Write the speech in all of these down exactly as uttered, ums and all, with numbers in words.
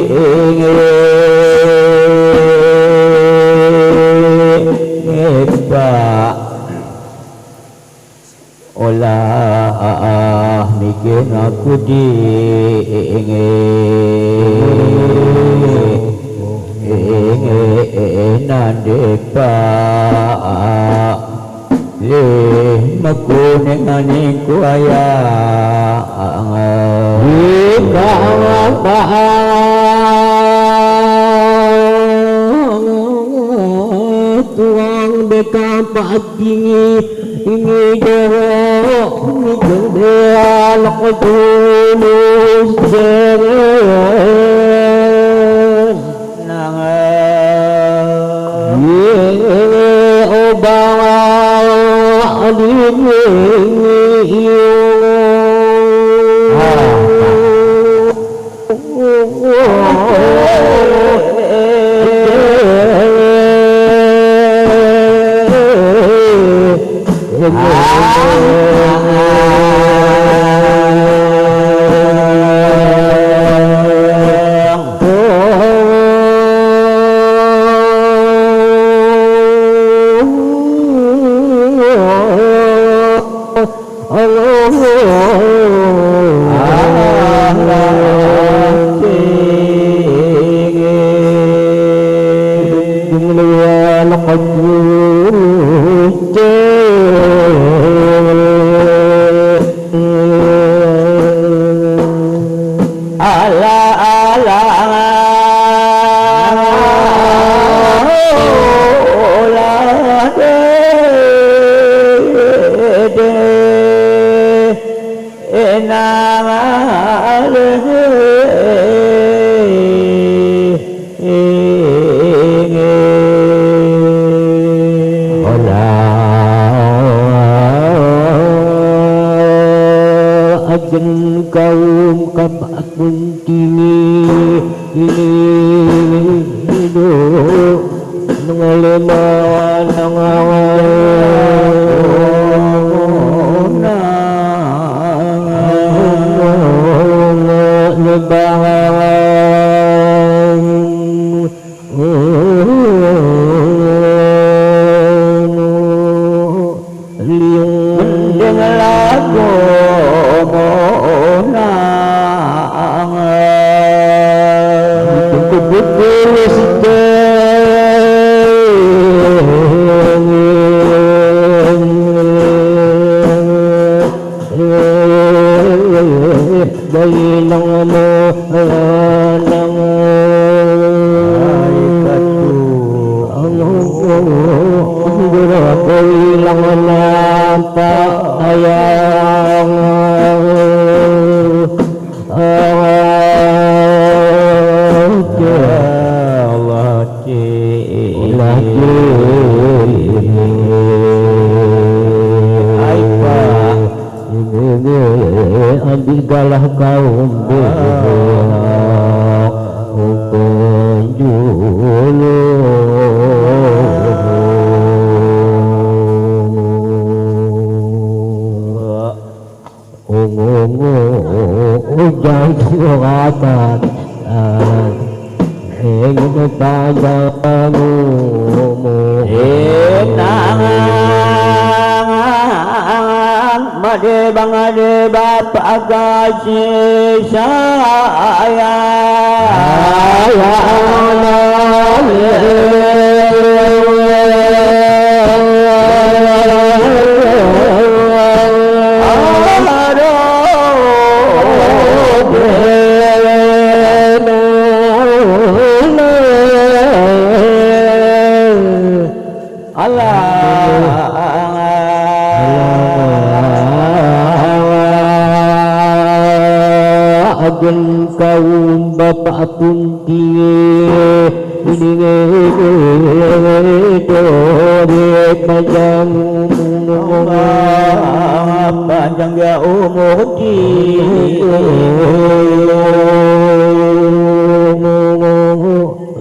Inggih, Pak. Olah mikir aku di inggih, inggih nan depan. Lé meukuning aneuk kuaya. Di kawah tuang Ka pati ini jawab, ini jawab, aku tulus jangan. Nang, ye, oh, bawa diri. Ah. Ala, ala, ala, Alah, ajeuen kaum ka bak kunci ini, ini duek ngon lima nang awai. Mendeng lagoe monang. Beutôi-beutôi siteng. Dari nang meulanang. Hai katu. Beurapa ilang nampak ayang. Allah, cik. Hai, Pak. Adik galah kaum bubuak, ukon julu. Ungu-ungu ujan turatan. Ingin panjang umur. Inang, made bang ade bapak kasih sayang. Sayang. Allah. Agen kaum bapak pun tiye, ini dore panjang umur. Allah, panjang ya umur di.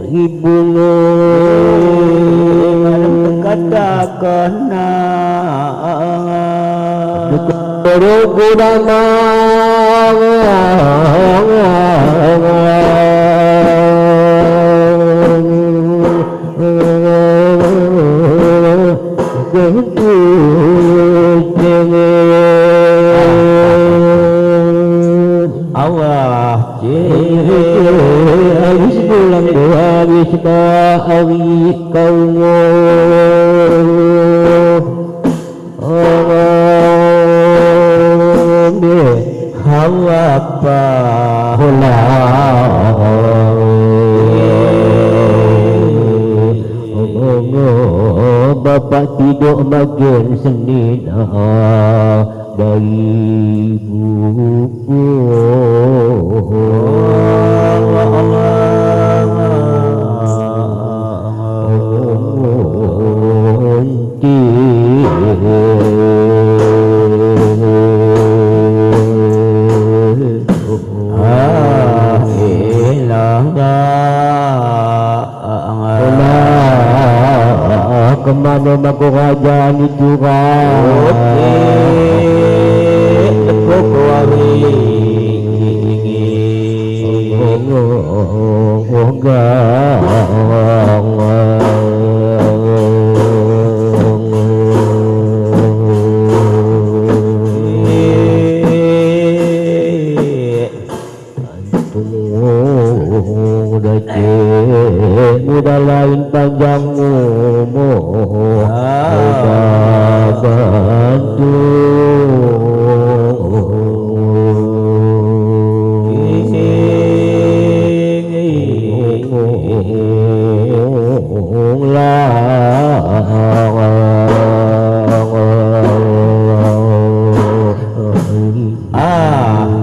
Ibu ngon kata kena. Dikoro gudang. Allah, cik. Habis bulan dua, habis dah hari kau. Amin. Hawa pa. Hola. Bapak tidok magen seunina dari buku. Nah, keumanö mako raja ni curang? Oke, teuka kuari. Antung dacé muda laén panjang umur, muda bantu. Ahilah.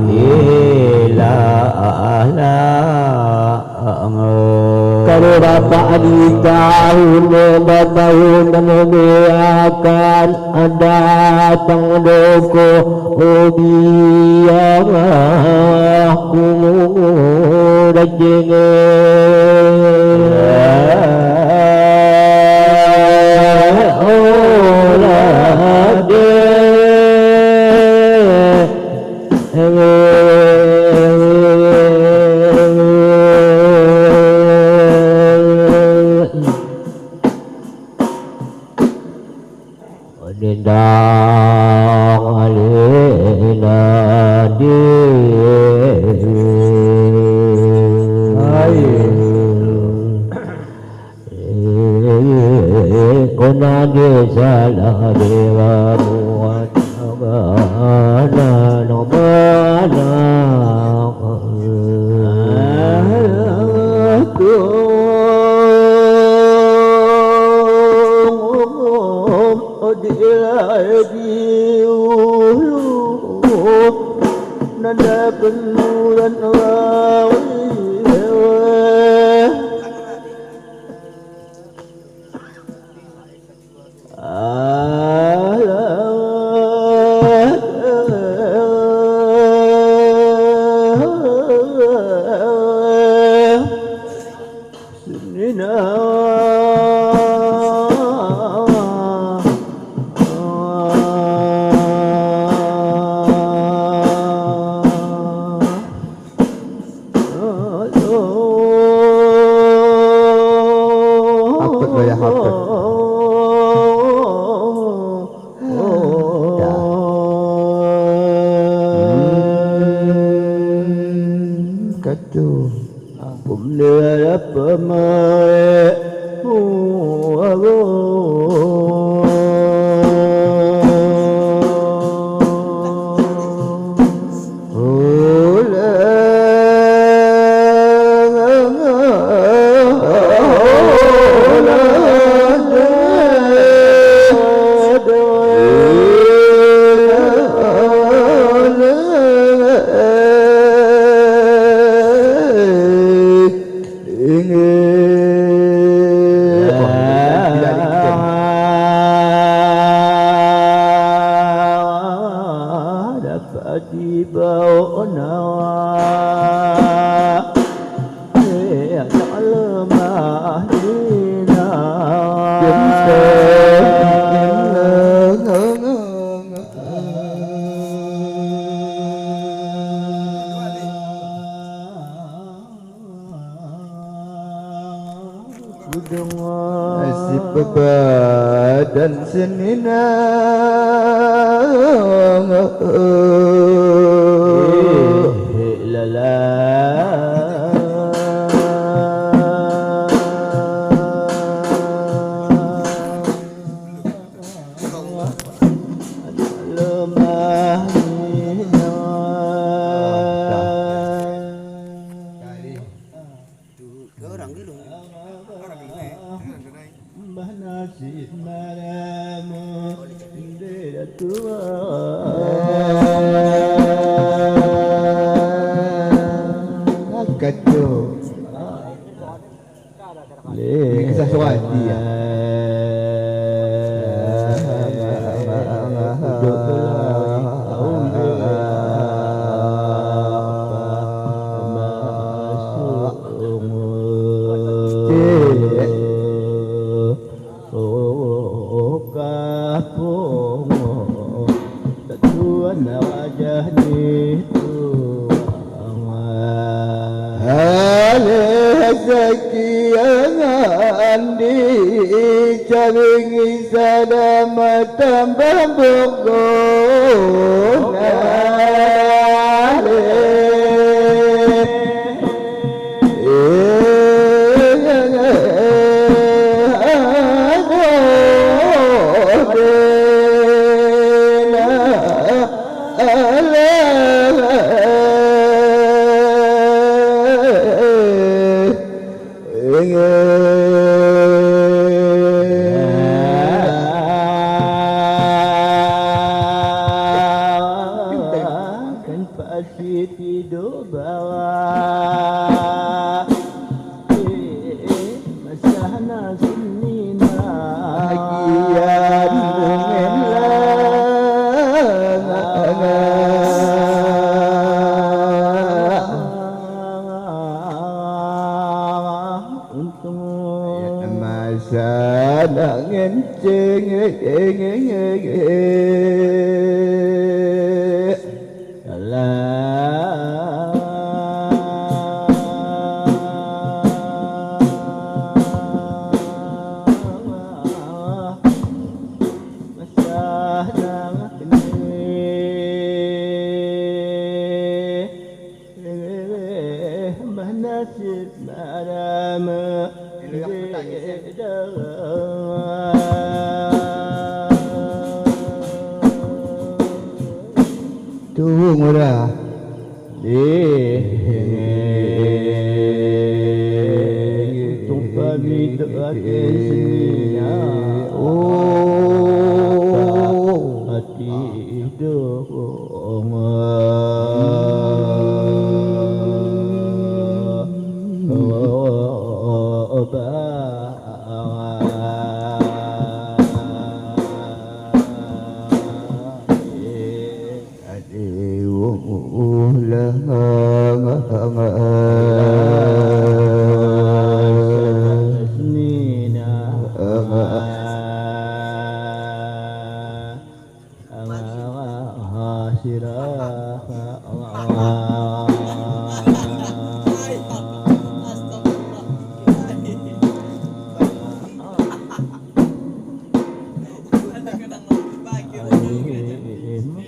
Kalo bapak di tahun lima tahun dan lebih akan datang doko biar aku dacingin. Nendang alena di. Hai. Kona desa lah dewa muat mana mana. Nanda penuran rawi. Hafid, ya, hafid. Ya. Hmm, kacau. Dapat dibawa na. Sipa dan seunina. Bah nasib maramu di Tuhan. Kacau. Ini kisah surat dia. Cek. Oh, kapung, tuan wajah ni tuan. Aleh sekian di caring sada mata babogona. Kan pasti tidur bawah. Eh, masa na sini na. Bahagian dengan lah. Untung masa na ngenceng. Salah. Masa na kini. Bah nasib maramu. Tuwong ora. Eh, tumpah mi teuaten seunia. Oh. Hati dong.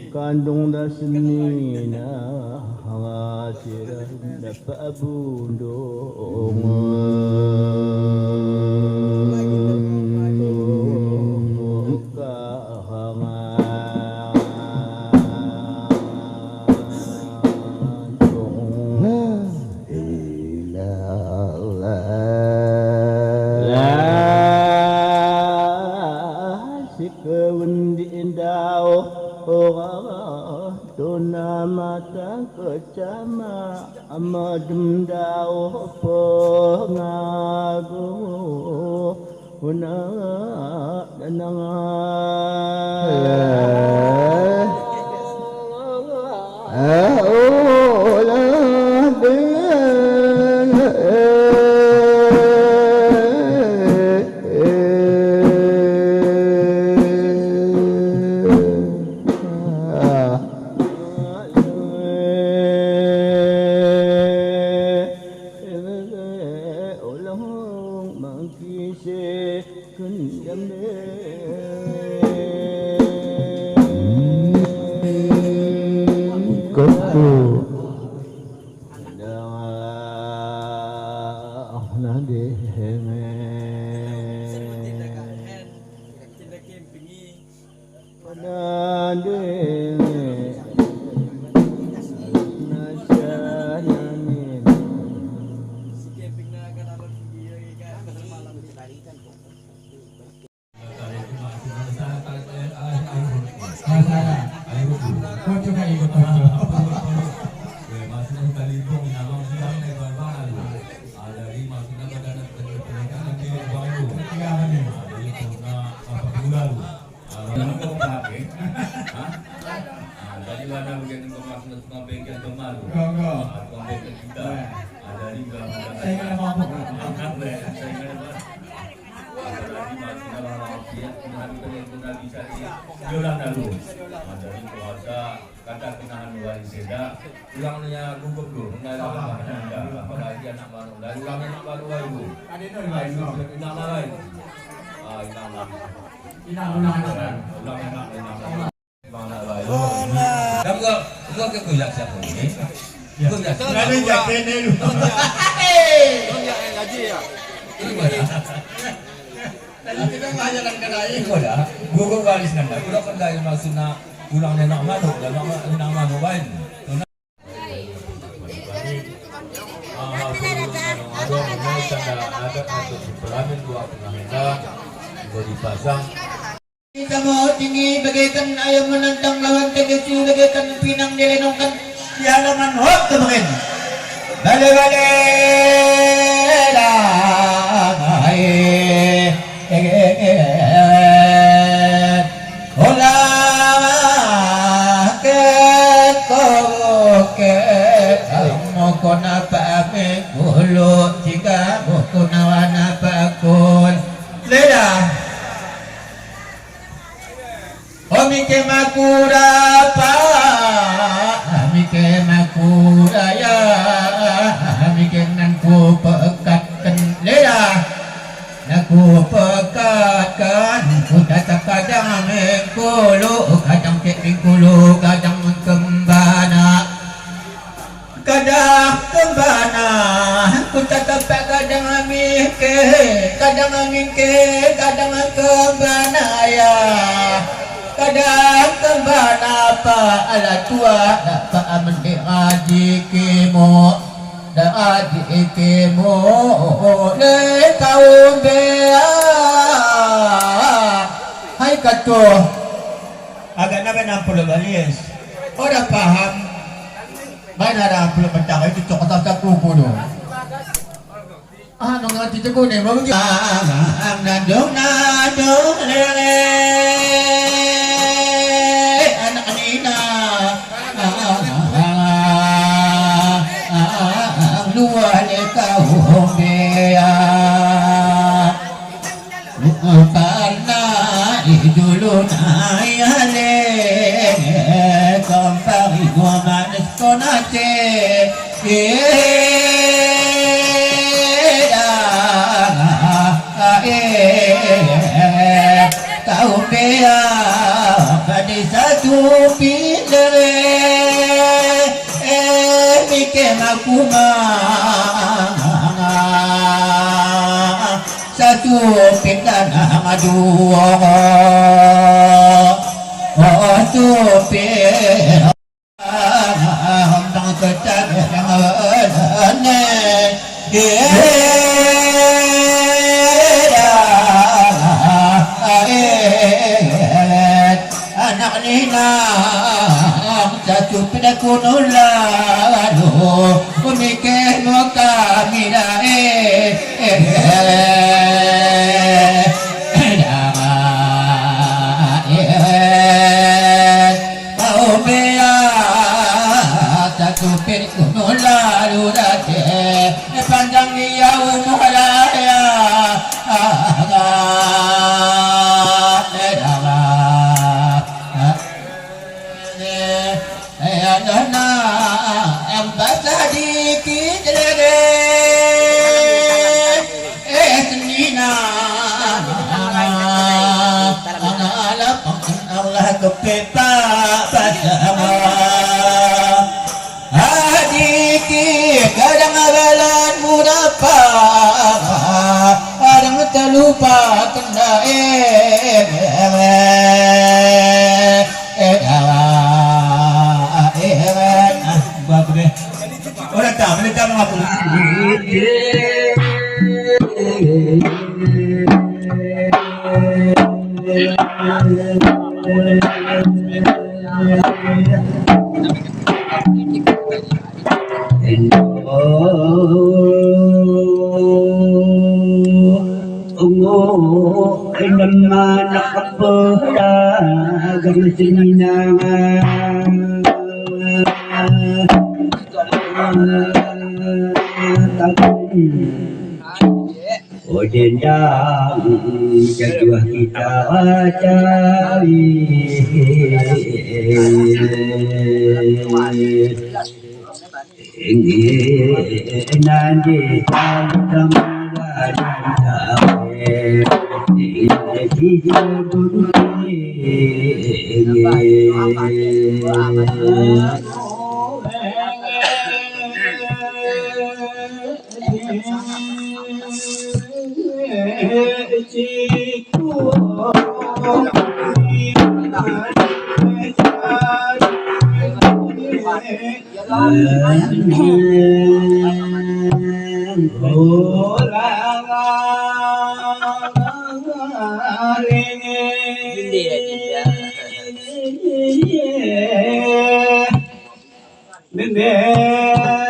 Kandong dan seni na hati dapat bundong. Ilallah. Lah sikeuen di indau orang tuna mata kecama madem dau pengagu. Huna danang. Cuba ikut. Ah, betul, betul. Eh, maksudnya kali itu, minta maaf, sudah, eh, bang, bang, lalu. Ah, jadi maksudnya pada nak tanya, tanya, tanya, tanya, bang, itu. Iya, benar. Ah, jadi, karena, apa, pula, lu? Ah, jadi mana bagian tukang masak, tukang bengkel teman, tu? Enggak, enggak. Ah, tukang bengkel kita. Ya. Ah, dari udah, udah. Saya nggak mampu. Saya nggak mampu. Apalagi masalah rakyat, Nabi, Nabi, Nabi, Nabi, Nabi, Nabi, Nabi, Nabi, Nabi, Kata keunahan wali seda, urang nya gugup dulu, tinggai lam rumah tangga, apalagi anak baru. Dan urang anak baru baru. Ada ni, ada ni. Inang lain. Ah, inang lain. Inang, inang, inang. Urang anak, inang lain. Bang anak baru. Kamu enggak, enggak ke kuyak siapa ni? Ya. Kuyak siapa? Ada jaket ni dulu. Ini mana? Tadi kita mah jalan ke lain. Iko dah, guru waris nanda. Udah kan dari maksudna ulang nenek manok, dan mak nenek manok lain. Tuna. Ah, tanda adat atau pelamin dua tengah meter, boleh dipasang. Kamoe tinggi bagaikan ayam menantang lawan, tegesu bagaikan pinang dilenongkan di halaman hok kemarin. Bale-bale dah, eh, eh, eh, eh. Olah ke koke, kamu kona pamit bulu, jika buku nawa napa kun. Leda. Oh, mike makura pa, mike makura ya, mike nan ku pekatkan leda. Nak ku pekatkan, ku tatap kadang mingkulu, kadang cek mingkulu, kadang kembana. Kadang keumbana, ku tateupeue kadang mike, kadang mike, kadang keumbana ya. Kadang keumbana pa ala tua, dapat mendek haji kemo, dak haji kemo le kaum bea. Hai katoh, agak nabe enam puluh baris. Orang paham. Baik, ada puluh petang itu cok atas aku pun tu. Ah, nong nanti tegur ni, baru dia. Ah, nadong, nadong, lele, anak Nina. Ah, ah, ah, ah, luar leka, oh, bea. Rupana idulun ayah le, kompang ibu manis konate. Eh, dah, eh, kau bea pada satu pindah. Eh, mikir aku mah. Satu pit dan dua. Oh, satu pit. Hambang kecak yang ane. Anak Nina, satu pit kunulalu, mikir muka mila, eh, eh, eh, eh, eh, eh, kau bea, satu pit kunulalu date, panjang dia umur raya. Allah kepepak pasang. Hadiki kadang balan munafak, kadang terlupa kendai. Eh, eh, ah, eh, eh, ah, bagus deh. Orang tak boleh tak mengaku. Udindang jaduh kita cari. Ingin nanti dalam Ramadan ingin dijemput.